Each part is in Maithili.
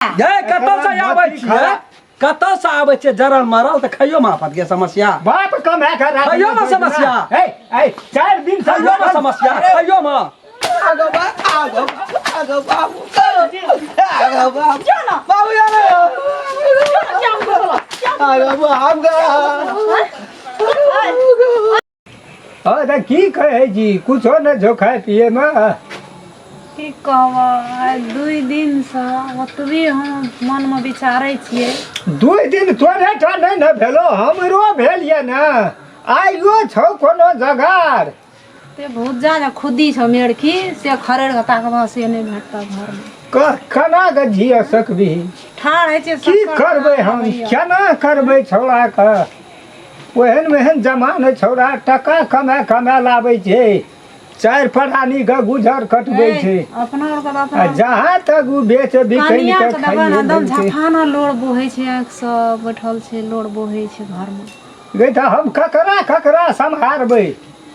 गे कतऽ से आबै छियै? कतऽ से आबै छियै जरल मरल तऽ खइयो मे आफत के समस्या। बाप कमा के राखने खइयो मे छै। समस्या। ए ए 4 दिन से खइयो मे समस्या, खइयो मे। आगो बा, आगो, आगो बाबू, आगो बाबू, बाबू यार, आगो बाबू। हँ तऽ की कहै छी? कुछो नहि छौ खाय पियैमे। की कहब, आइ 2 दिनसँ ओतबे हम मनमे विचारै छियै। 2 दिन तोरे टा नहि ने भेलो, हमरो भेल यऽ ने। आइयो छौ कोनो जगार? ते भुज्जा जे खुद्दी छौ मेड़की से खरड़ि कऽ ताकबह से नहि भेटतह घरमे। केना कऽ जिय सकबही? ठाढ़ होइ छै। की करबै हम? केना करबै छौड़ाके? ओहन ओहन जमान छौड़ा टका कमा कमा लाबै छै, चारि परानी के गुजर कटबै छै। अपना आरके तऽ आ अपना जहाँ तक ओ बेच बिकनि कनिया के के देखबै ने खाइए एकदम लै छै। झफाना लोर बोहै छै, आँखिसँ बैठल छै, लोर बोहै छै घरमे। गै तऽ हम ककरा ककरा सम्हारबै?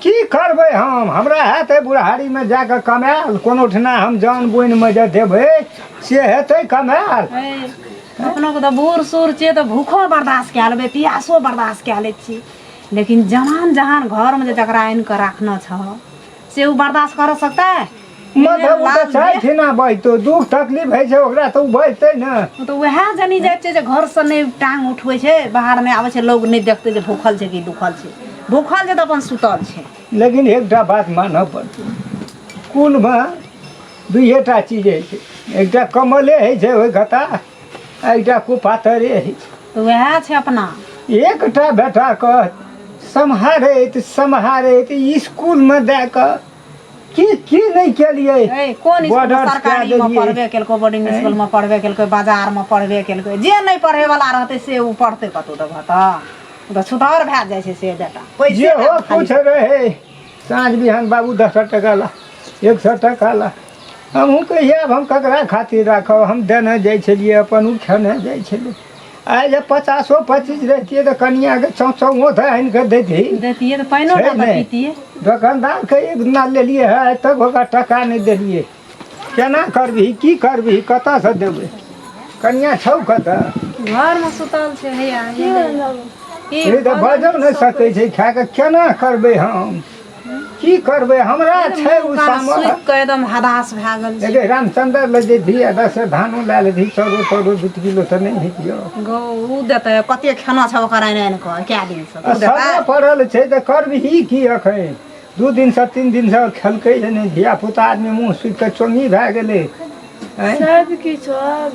की करबै हम? हमरा हेतै बुढ़ारीमे जाकऽ कमायल कोनो ठिना? हम जान बोनिमे जे देबै से हेतै कमायल? ए, अपनो के तऽ बूढ़ सूढ़ छियै तऽ भूखो बर्दाश्त कए लेबै, प्यासो बर्दाश्त कए लै छी, लेकिन जवान जहान घरमे जे जकरा आनि कऽ राखने छह से ओ बर्दाश्त कर सकता है? मतलब ओ तऽ चारि ठिना बजतौ, दुख तकलीफ होइ छै ओकरा तऽ ओ बजतै ने। ओ तऽ उएह जनी जाइ छै जे घरसँ नहि टांग उठबै छै, बाहर नहि आबै छै, लोग नहि देखतै जे भूखल छै कि दुखल छै। भूखल छै तऽ अपन सुतल छै। लेकिन एकटा बात मानऽ पड़तै, कुलमे दुइएटा चीज होइ छै, एकटा कमले होइ छै ओहि कता आ एकटा कुपातरे होइ छै। तऽ उएह छै अपना। एकटा बेटाके सम्हारैत सम्हारैत इसकुलमे दए कऽ की की नहि केलियै। ए, कोन स्कूल? बॉर्डर सरकारी कए मे देलियै। पढ़बे केलको, बोर्डिंग स्कूल मे पढ़बे केलकै, बाजार मे पढ़बे केलकै। जे नहि पढ़े वाला रहतै से ओ पढ़तै कतौ देबह तऽ ओ तऽ छुतहर भए जाइ छै से बेटा पैसे जे हो टा खाली। कुछ रहे, साँझ बिहान बाबू 10 टका ला, 100 टका ला। हमहूँ कहिए आब हम ककरा खातिर राखब? हम देने जाइ छलियै, अपन ओ खेने जाइ छलै। आइ जे 50-25 रहितियै तऽ कनिआँके चौ चौओ तऽ आनि कऽ दैतही। दैतियै तऽ पानिओ छै टा तऽ नहि। पीतियै। दोकानदारके एक दिना लेलियै है, आइ तक ओकरा टका नहि देलियै। केना करबिही? की करबिही? कतऽसँ देबै? कनिआँ छौ कतऽ? घरमे सुतल छै हैया। की? से तऽ बजो नहि सकै छै खा कऽ। केना करबै हम? की करबै? हमरा छै ओ सामर सुति कऽ एकदम हदास भए गेल छै। एगे रामचंद्र लग जैती आ 10 धानो लए लेती, चाउरो ताउरो 2 किलो तऽ नहि हेतियो? गौ ओ देतै? कते खाना छै ओकर आनि आनि कऽ कए दिनसँ आ ओ देतै? सभे पड़ल छै तऽ करबिही की? एखन 2 दिनसँ 3 दिनसँ खेलकै जे नहि धिया पुता आदमी मुँह सुखि कऽ चोंगी भए गेलै, आँय? सब किछु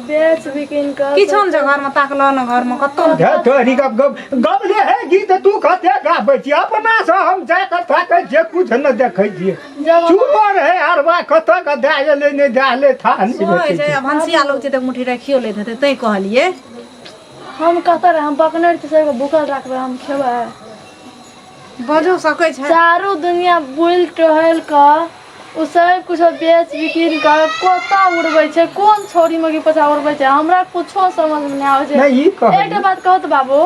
बेच बिकिन कऽ। किछो ने छै घरमे, ताकलऽ ने घरमे कतौ ने। धे तोरी, गप गप गपले है की तऽ तू कते गाबै छी? अपनासँ हम जा कऽ ताकै छियै, कुछ नहि देखै छियै। जब चूरो रहै अरबा, कतऽ कऽ दए गेलै, नहि दए गेलै, थाह नहि सोहै भेटै छै। छै। आ भनसिया लोक छै तऽ मुट्ठी राखियो लैत हेतै, तैं कहलियै। हम कतऽ रहे, हम पकड़ने रहियै सबके भूखल राखबै, हम खेबै? बजो सकै छै। चारू दुनिया बुलि टहलि कऽ ओ सब कुछो बेच बिकिन कऽ कतऽ उड़बै छै, कोन छौड़ी मौगी पैसा उड़बै छै, हमरा कुछो समझमे नहि आबै छै। नहि, ई कहलियै। एकटा बात कहू तऽ बाबू,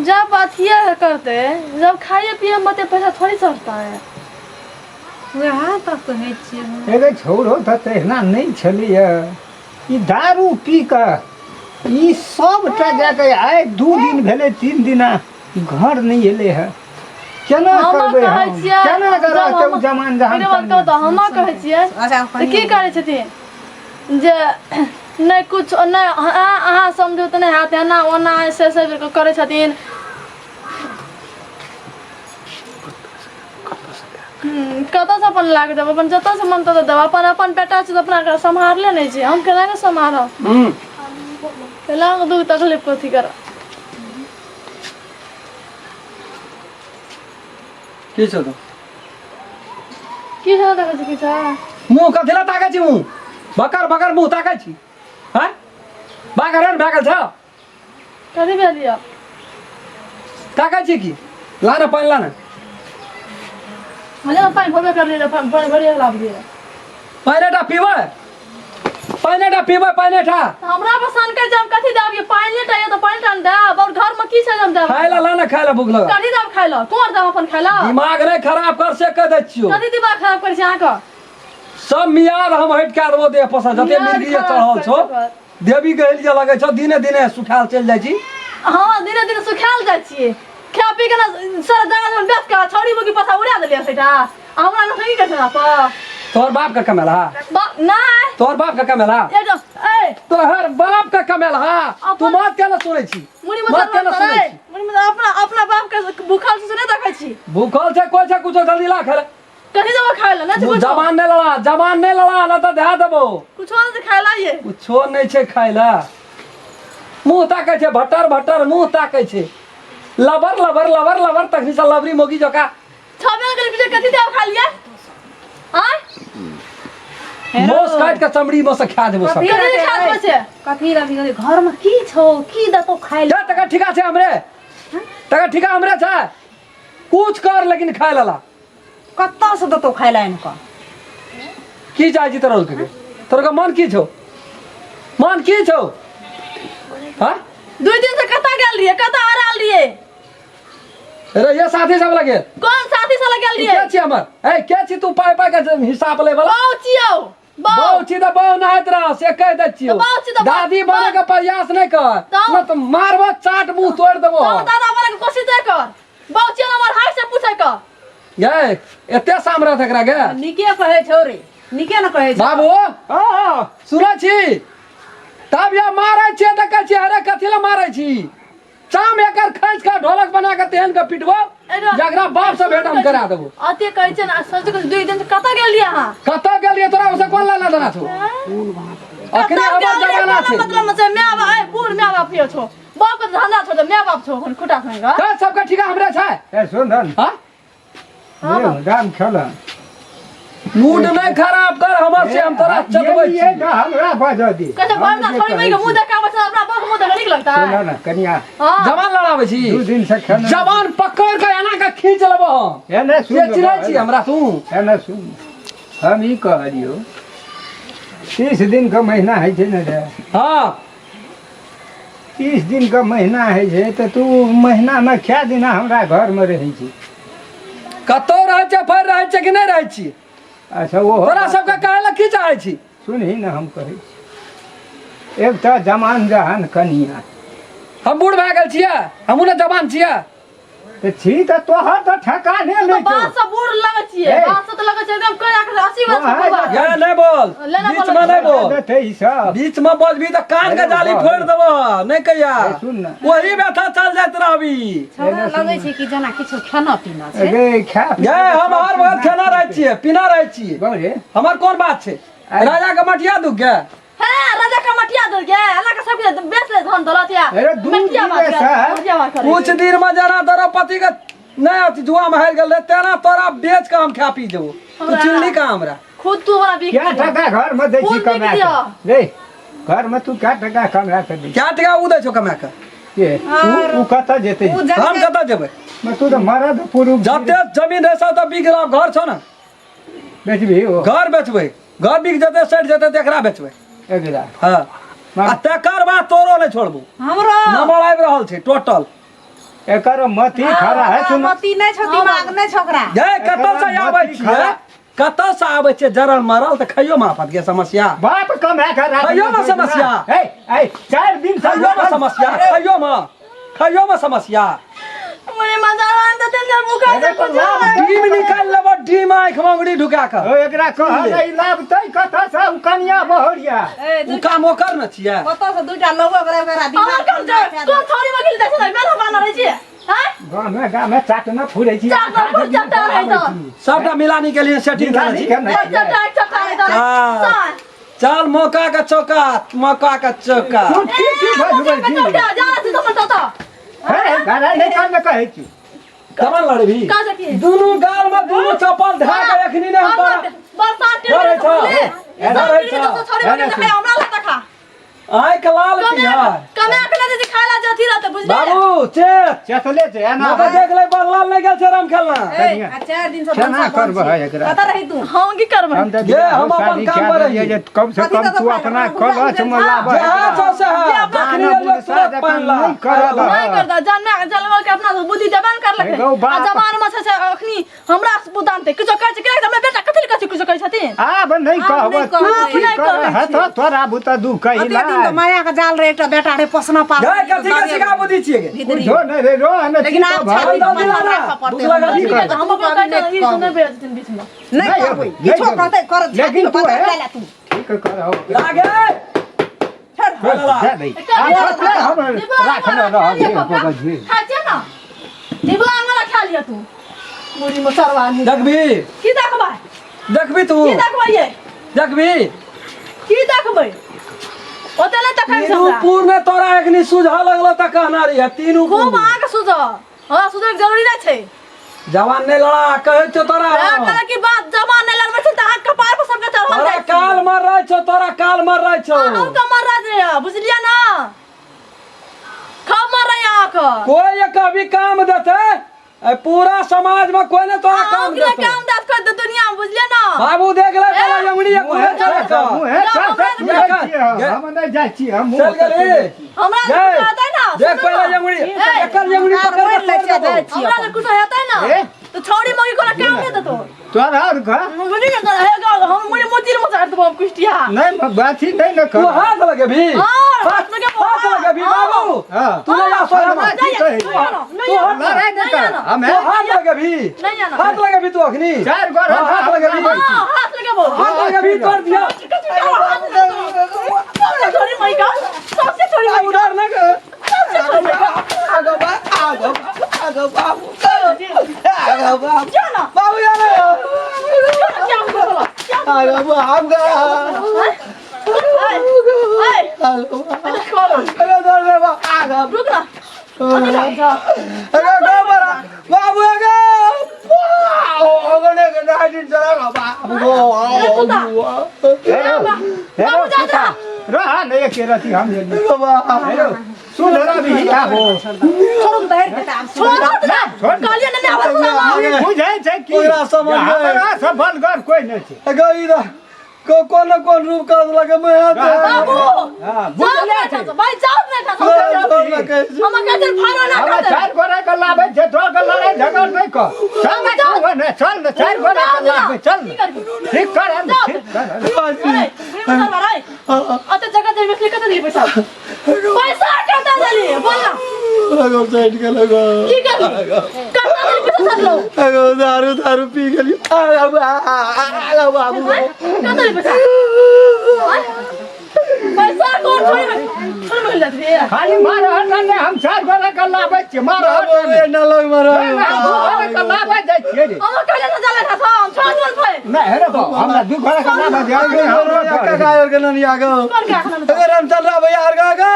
जब अथिये करतै, जब खाइए पिए में ओते पैसा थोड़ी सड़ता है। वएह तऽ कहै छियै हम। एगो छौड़ो तऽ तहिना नहि छलैए। ई दारू पी कऽ ई सबटा जाके आइ 2 दिन भेलै, 3 दिना घर नहि एलै है। केना हम करबै कहै हम? छियै केना कऽ जब रहतै ओ जमान जहान? एकटा बात कहू तऽ, हम कहै छियै अच्छा। तऽ की करै छथिन जे नहि कुछ नहि, अहाँ अहाँ समझू तऽ नहि हैत, एना ओना ऐसे ऐसे करै छथिन। कतऽसँ अपन ला कऽ देब? अपन जतऽसँ मन ततऽ देब। अपन अपन बेटा छै तऽ अपना एकरा सम्हारले नहि छै, हम केना कऽ सम्हारब? केना कऽ दुःख तकलीफ कथी करब? की छौ तो? की छै? देखै छी किछु? मुँह कथी लए ताकै छी? मुँह बकर बकर मुँह ताकै छी? हँ, बागर भए गेल छौ? कथी भेल यऽ? ताकै छी की? ला ने पानि, ला ने। मजा पानि भरबे करलियै रहए, पानि भरिए लाबियै। पानि टा पीबै, पानि टा पीबै, पानि टा। हमरा पसंद कर हम कथी देब? पानि टा यऽ तऽ पानि टा ने देब। और घर में की छै जे हम देब? खाय ला ला ने, खाय ला, भूख लगा। कथी देब खाय ला? कोन देब अपन खाय ला? दिमाग नहि खराब कर से कह दै छियौ। कथी दिमाग खराब करै छै अहाँके? सब मियाद हम हटि कए देबो देह पर से, जते मियाद मिर्गी खराब चढ़ल करै छौ। छै ओकर। देवी गहल जे लगै छौ दिने दिने सुखायल चलि जाइ छी। हँ, दिने दिने सुखायल जाइ छियै, खा पी के ना सारा जगह जमीन बेच के छौड़ी मुगी पैसा उड़ा देलियै सेटा, आ हमरा नौटंकी करै छै पर। तोहर बाप के कमेला? बाप नहि। तोहर बाप के कमेला? एकदम ए तोहर बाप के कमेला। तू बात केना सुनै छी? मुड़ी बात केना सुनै छी? मुड़ी में अपना अपना बाप के भूखल से नहीं देखै छी। भूखल छै कोइ छै कुछो, जल्दी ला खाय ले। कथी देबो खाय ले? नहि छै कुछो। जबान नहि लड़ा, जबान नहि लड़ा, ना तऽ धए देबो। कुछो नहि खाय ला ये। कुछो नहि छै खाय ला। मुँह ताकै छै भटर भटर, मुँह ताकै छै लबर लबर लबर लबर, तखनी से लबरी मोगी जका। छबे के पीछे कथी देबो खा लिया? आय मोस काटि के चमड़ी में से खा देबो सब। कथी कथी खा देबो छै? कथी रवि कथी घर में की छौ, की देतो खाय जा तकर ठिका छै हमरे, तकर ठिका हमरे छै, कुछ कर लेकिन खाय लला। कतऽ से देतो खाय ला इनका? की चाहै छी तोरा के? तोरा के मन की छौ? मन की छौ? हाँ, 2 दिन से कतऽ गेल रहियै, कतऽ हराल रहियै? रे ये साथी सब लगे। कोन साथी सब लगे गेल तू रहियै? के छी हमर? ए के छी तू पाइ पाइ के हिसाब ले वाला? बाउ छियौ बाउ। बाउ छी तऽ बाउ नहाइत रह, से कहि दै छियौ। तऽ बाउ छी तऽ दादी बने के प्रयास नहि कर, तऽ- न तऽ मारबो चाट मुंह तोड़ि देबो। तऽ दादा बने के कोशिश नहि कर, बाउ छियौ हमर हाथ से पूछे कर। ये एते सामरथ एकरा गे? नीके कहै छौ रे, नीके ने कहै छौ। बाबू। हँ। सुनै छी? तब ये मारै छियै तऽ कहै छियै अरे कथी लए मारै छी? चाम एकर खींच के ढोलक बना के तेहन के पिटबो जकरा बाप से भेंट हम करा देबो। अते कहै छै ने सच कहै, 2 दिन से कतऽ गेल रहियै अहाँ? कतऽ गेलियै तोरा ओसे कोन लेना देना छौ? अखनी कतऽ हमर गेल रहियै? जमाना छै। मतलब छै my बाप, ए बूढ़ my बाप यो छौ, बाप के धंधा छौ तऽ my बाप छौ खुटा संग। तऽ सबके ठीका हमरे छै। ए सुन धन। हाँ। दाम खेल। मूड नहि खराब कर हमर, से हम तोरा चतबै ये छी। तऽ हमरा बजऽ दी। कहै छै हम घर जे छोड़ी कहै के मुंह छी। देखा छै, अपना बाप के मुंह देखा नीक लगता सुनऽ है? ने कनिया। हाँ। जबान लड़ाबै छी? 2 दिन से खेने। जबान पकड़ के एना के खींच लेबो हम। एने सुन। से चिन्है छी हमरा तू? एने सुन, हम ई कहलियौ, 30 दिनके महीना होइ छै ने रे? हाँ। 30 दिनके महीना होइ छै तऽ तू महीनामे कए दिना हमरा घरमे रहै छी? कतौ रहै छै, फर रहै छै कि नहि रहै छी? अच्छा ओ तोरा सबके कहै लए की चाहै छी? सुनही ने, हम कहै छी, एक तऽ जमान जहान कनिया। हम बूढ़ भए गेल छियै? हमहूँ ने जवान छियै। तऽ छी तऽ तोहर तऽ ठेकाने नहि छौ। बात से बूढ़ लगै छियै। ए। बात से तऽ लगै छै एकदम कोई आके 80 वर्ष के वहाँ बूढ़। ये नहि बोल। ले ना। बीच बोल। में नहि बोल। देतै ई सब। बीच में बजबी तऽ कान के जाली फोड़ि देबो, नहि कहिया। ए, सुन ने। वही व्यथा चल जाइत रहबी। छौड़ा लगै छै कि जेना किछु खाना पीना छै। गे खा पी। ये हम हर वक्त खेना रहै छियै, पीना रहै छियै। गौरे। हमर कोन बात छै? राजा के मटिया दुख गे। हे राजा का मटिया दो गे, अल्लाह के सब के बेच ले धन दौलत या। अरे दू मटिया बात दिन कर, से। मटिया बात करे। कुछ दिन में जेना द्रौपदी के नहि अथी जुआ में हारि गेल रहै, तेना तोरा बेच के हम खा पी जेबो। तू हमरा- चिन्हली कहाँ हमरा? खुद तू हमरा बिक क्या टका घर में दै छी फूल बिक कमा दिअ। के रे? घर में तू क्या टका कमा के दै? क्या टका उ दै छौ कमा के? के उ उ कतऽ जेतै? उ हम जगह कतऽ जेबै? मैं तू तऽ मरद पुरुष। जते जमीन रहै सब तऽ बिक गेल, घर छौ ने। बेचबही ओ? घर बेचबै, घर बिक जेतै, सठि जेतै तऽ एकरा बेचबै। एकरा? हँ, आ तकर बाद तोरो नहि छोड़बू। हमरो नंबर आबि रहल छै टोटल। एकर मति खरा है, सुन। मति नहि छौ, दिमाग नहि छौ ओकरा। ये कतऽ से आबै मति छियै? खरा। कतऽ से आबै छियै? जरल मरल तऽ खैयो मे आफत के समस्या। बाप कमा के राख। खैयो मे समस्या। ए ए 4 दिन से खैयो मे समस्या, खैयो मे, खैयो मे समस्या। मोरे मजा आन तऽ तेने मुखा से अरे तो कुछ लाभ डीम निकालि लेबो डीम, आँखि मे अंगुरी ढुका कऽ। ओ एकरा कह ने, ई लाभतै कतऽ से उ कनिया बहरिया? ए, उ काम ओकर ने छियै। कतऽ से दूटा लोगो ओकरा ओकरा हमर दिमाग काम छै कोन छौरी में गिल जाइ छै, मेला बाना रहै छियै हैं? गाँवमे गाँवमे चाट न फुरै छी। चाट न फुरै, चाट रहै तऽ। सबटा मिलानी के लिए सेटिंग केने छी। मिलानी के नहि एक चट्टा एक चट्टा रहै तऽ। हाँ। साँझ। चल मौका के चौका, मौका के चौका। तू की की बजबै छी? जा छी तऽ तऽ हे घरे नहि कर ने कहै छी। कमल लड़बी? का सकी? दुनू गाल में दुनू चप्पल धरा के एखनी ने हम तोरा बरसात के डरै छौ। डरै छौ। छौरी में गिल हमरा लग देखा। आँखि लाल पियर। कमे के नहि खाय ला जथी रहते बुझलियै। बाबू चेत। चेतले छै एना। ना तऽ देख ले, बंगला नहि गेल छै राम खेलना। ए, आ 4 दिन से केना भनसा बंद करबै छै। एकरा? कतऽ रही तू? हम की करबै? हम तऽ ये, हम अपन शादी काम कए पर देलियै रही। जे कम से कथी कम तऽ तू फायदा? अपना अपना कलच में बुझल लाबह। जे है छौ से है। जे अपना जखनी एलियो तुरंत पानि ला। नहि करल। नहि करता जनमे जनमल के अपना बुद्धि देबे ने करलकै। एगो बाप। आ जमान में छै से अखनी हमरा बुदानते किछो कहै छै के हमरा बेटा के कथी लए कथी कुछ कहै छथिन आब नहि आब कहब नहि तू कहबै। की नहि कर कहै हेतौ तोरा बुते दू अते कहिला दिन तऽ माया के जाल रहे एकटा बेटा रहे पोसना पाल गए कथी के सिखा बुद्धि छियै गे बुझो नहि रे रो ने लेकिन आब छाती दऽ पर दिला माथा ना। राखऽ पड़तै भूख लागल हमरा। छै। ठीक है तऽ हम ओकरा अभी कहै नहि छियै, ई कहबै। नहि भेज देथिन बीचमे नहि नहि कहबै नहि किछो कहबै। कहतै कर छाती लेकिन पर तू पत्थर है डाले तू ठीक करहो लागे छोड़ दे दे आब कते हम राखने रहब जे खाइ छियै ना डिबला वाला खा लिअ तू मुड़ी में सरवा नहीं देखबी की देखबै देखबी तू की देखबै ये देखबी की देखबै ओते नहि तकै छै तीनू हमरा पुर ने तोरा एखनी सुझा लगलो तऽ कहना रही तीनू खूब पुर अहाँके सुझल हमरा सुझैके जरूरी नहि छै जवान नहि लड़ा कहै छौ तोरा ए, कहलक की बात जवान नहि लड़बै छै तऽ अहाँके कपार पर सबके चढ़ल तोरा जाइ छै काल मर रहै छौ तोरा काल मर रहै छौ अहूँ के मर रहै बुझलियै ना खूब मर रहै अहाँके कोई एक अभी काम देते ए पूरा समाज में कोई ने तोरा काम अहूँ के देते काम देत कर दुनिया में बुझलियै ना बाबू देख ले पहले यंगड़ी एक मुँहे चले चल मुँहे चल चल जाइ छियै हम हम नहि जाइ छियै हम चल गेली हमरा जे जय कुछ हेतै ना देख सुनू पहले ना। यंगड़ी ए, एकर यंगड़ी पकड़ के लै तोड़ छियै, देबो जाइ छियै हमरा जे कुछ हेतै ना ए? तऽ छौड़ी मौगी कोनो काम नहि देतो तोरा आओर घर बुझली ने हे गो हम मुड़ी मोतिर मचार देबो हम कुष्टिया नहि बाथी नहि ने तू कर हाथ लगेबी हाँ, हाथ हाथ लगेबो, हाथ लगेबी हाँ। बाबू हाँ। तू ले जा सोया हमरा की कहै नहीं आना, नहीं तू आना, हाथ लड़ाइ नहि नहीं कर आना। हम तू हाथ लगेबी नहीं आना। हाथ लगेबी तू अखनी चारि गोर हाँ, हाथ लगेबी हाँ, हाथ लगेबो हाथ लगेबी तोड़ दिया सबसे छोड़ी मई का सबसे छोड़ी मई का उधर न कर सबसे छोड़ी मई का आगो बा आगो आगो बाबू आगो बाबू क्या ना बाबू यार क्या हुआ क्या आगो बाबू गा ए ए आगो खोलो अरे दर रे बा आगो रुक ना अरे गो बरा बाबू आगो ओ ने के नाइट चला बाबू गो हेलो हेलो सुता रह ने एक रति हम लेली हेलो सुन रवि आबो छोड़ू तऽ हेर बेटा आब छोड़ ना छोड़। कहलिए ना आवाज सुना बुझै छै कि ओकरा समझ नहि। हमरा से बलगर कोइ नहि छै गो इधर को कोन कोन रूप कर लगे मैं बाबू हाँ, जाओ बुझले ना छै भाई जाओ ना हम कहते फाड़ो ना हमरा कर चारि गोरे के लाबै छै तोरा के लड़ाइ झगड़ नहि कर चल ने तू ने चल ने चारि गोरे के लाबै चल ने ठीक कर ठीक कर अरे बुढ़ी मत मार अते जगह दे में कत दिली पैसा पैसा कत दिली बोल ना लगो साइड के लगो की करली कत दिली पैसा सब लो अगो दारू दारू पी गेली आगो आगो बाबू कत दिली पैसा पैसा कौन छोड़ी में छोड़ी में लग रे खाली मार हटन ने हम चारि गोरे के लाबै छियै मार बाबू हटन रे न लग मरो दू गोरे के लाबै जाइ छियै रे हम कहले ना जाला ना हम छोड़ बोल भाई नहि हे रे बाबू हमरा दू गोरे के लाबै जाइ छियै हमरो काका और के ननी आगो कौन का खाना अगर हम चल रहा भैया और का क्या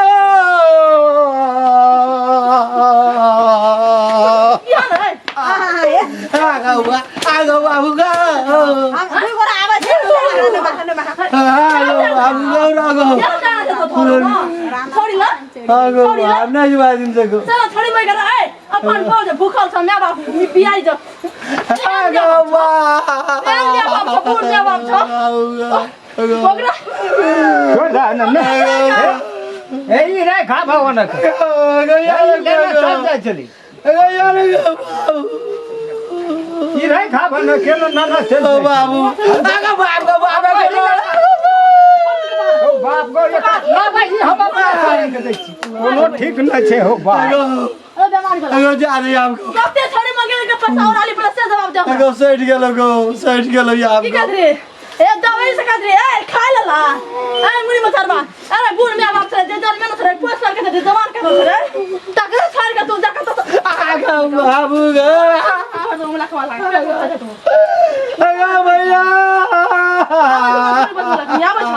ना है आगो आगो बाबू का हम दुई गोरा आबै छै ने बाहर ने बाहर आगो बाबू आगो क्या जाना छै तो थोड़ा ना छोड़ी ला आगो नहीं बाजिन सको चलो छोड़ी मैं कर ए अपन पाव जे भूखल छ my बाप बियाई जो आगो बा my बाप छ बूढ़ my बाप छ ओकरा छोड़ दे ने ने ए ई रे खा भवन के चल जाइ छली ई रे खा भवन के ना ना चल जाइ बाबू आगो बाबू बाबू हो बाप गो एक ना भाई हम अपना छोड़े के दै छी कोनो ठीक नहि छै हो बाप अरे बेमारी वाला अगो जा रही आपको कते छोड़ी मंगे के पैसा और आली प्लस से जवाब दे हमरा। अगो सैठ गेलो गो सैठ गेलो की आपको कहत रे ए दवाई से कहत रे ए खाय लला ए मुड़ी मथरबा अरे बूढ़ my बाप से जे जल में न रे पोस कर के जवान के रे तकरे छोड़ के तू जाके तो आगो बाबू गो छोड़ दो मला खवा लाग तू अगो भैया यहाँ बैठ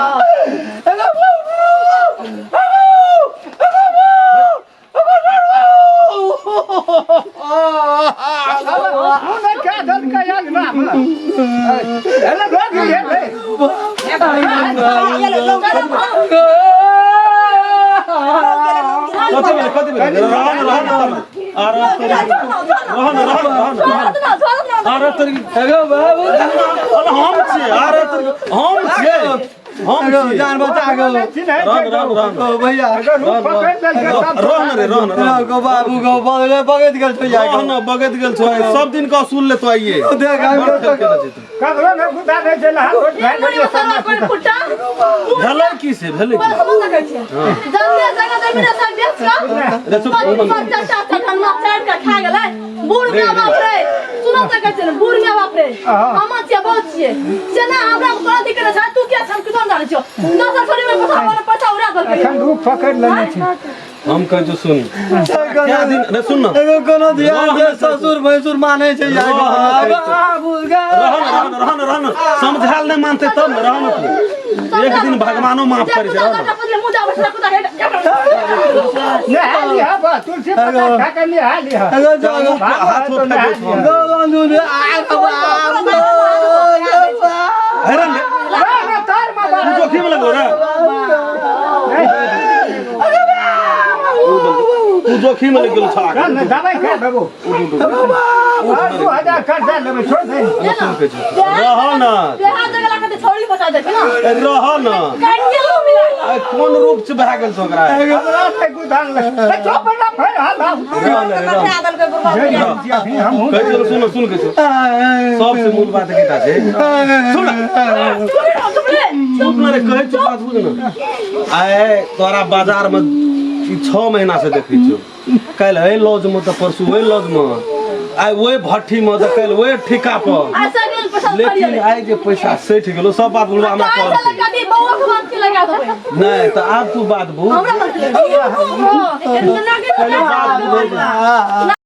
अगो तू ने क्या दल का अंगना में हेलो रोक ये रे कति बेला कति बेला रहन रहन रहन रहन रहन अगो बाबू हम छियै अरे हम छियै हम एगो छी। जान बचा गो नहि चिन्है छै रहन रहन रहन ओ भैया अगर ओ पकड़ि लेलकै तब रहन रे रहन रहन गो बाबू गो बगले बगैत गेल छौ यार रहन बगैत गेल छौ सब दिन के असूल लेतो आइए देख हम बड़ खेल केने छै तू। ककरो नहि गुदा दै छै लहा रोट भए मुड़ी गेलै में साला कोई फुटा भेलै की से भेलै की समझ सकै छियै जल्दी जगह जमीन सब बेच कऽ रे चुप पाँच चार चार ठंडा चाट के खा गेलै बूढ़ माय बाप रे सुनो तऽ कहै छियै ने बूढ़ माय बाप रे हम छियै बहुत छियै से ना हमरा तोरा दिक्कत छै तू किया छम किसान जानै छियो दोसर छोरी में पैसा वाला पैसा उड़ा देलकै एखन रूप पकड़ि लेने छै हम कहै छियौ सुन क्या दिन रे सुन न एगो कोनो ध्यान दे ससुर भैंसुर मानै छै यार बाबू गे रहन रहन रहन रहन समझायल नहि मानतै तब ने रहन तू एक दिन भगवानो माफ करै छै रहन नहा लिह बस तुलसी पत्ता खा के नहा लिह एगो जागो हाथ उठा के गो बंधु रे आ बाबू गे हैरान रे तू जोखिम लगलो रे तू जोखिम लग गेल छा चल ने दवाइ खा देबो 2000 कर्जा लेबै छोड़ दे रह न छौड़ी बचा दै छै ने रह न काटि के लो मिला ए, कोन रूप से भए गेल छौ ओकरा हमरा से गुदान ले चुप ना फेर हाल रह न रे, रह हमहूँ कहै छियौ सुन सुन कहै छियौ सबसे मूल बात एकटा छै सुन चुप न रे कहै छियौ बात बुझ न आइ तोरा बाजार में ई 6 महीना से देखै छियौ काल्हि एहि लॉज में तऽ परसू ओहि लॉज में आइ ओहि भट्ठी में तऽ काल्हि ओहि ठिका पर ऐसा गेल पैसा लेकिन आइ जे पैसा सठि गेलो सब बात बुझबा हमरा ऐसा कहलकै लगा दी बौआ के बात के लगा देबै नहि तऽ आब तू बात बुझ हमरा बात के लगा पहिले बात बुझ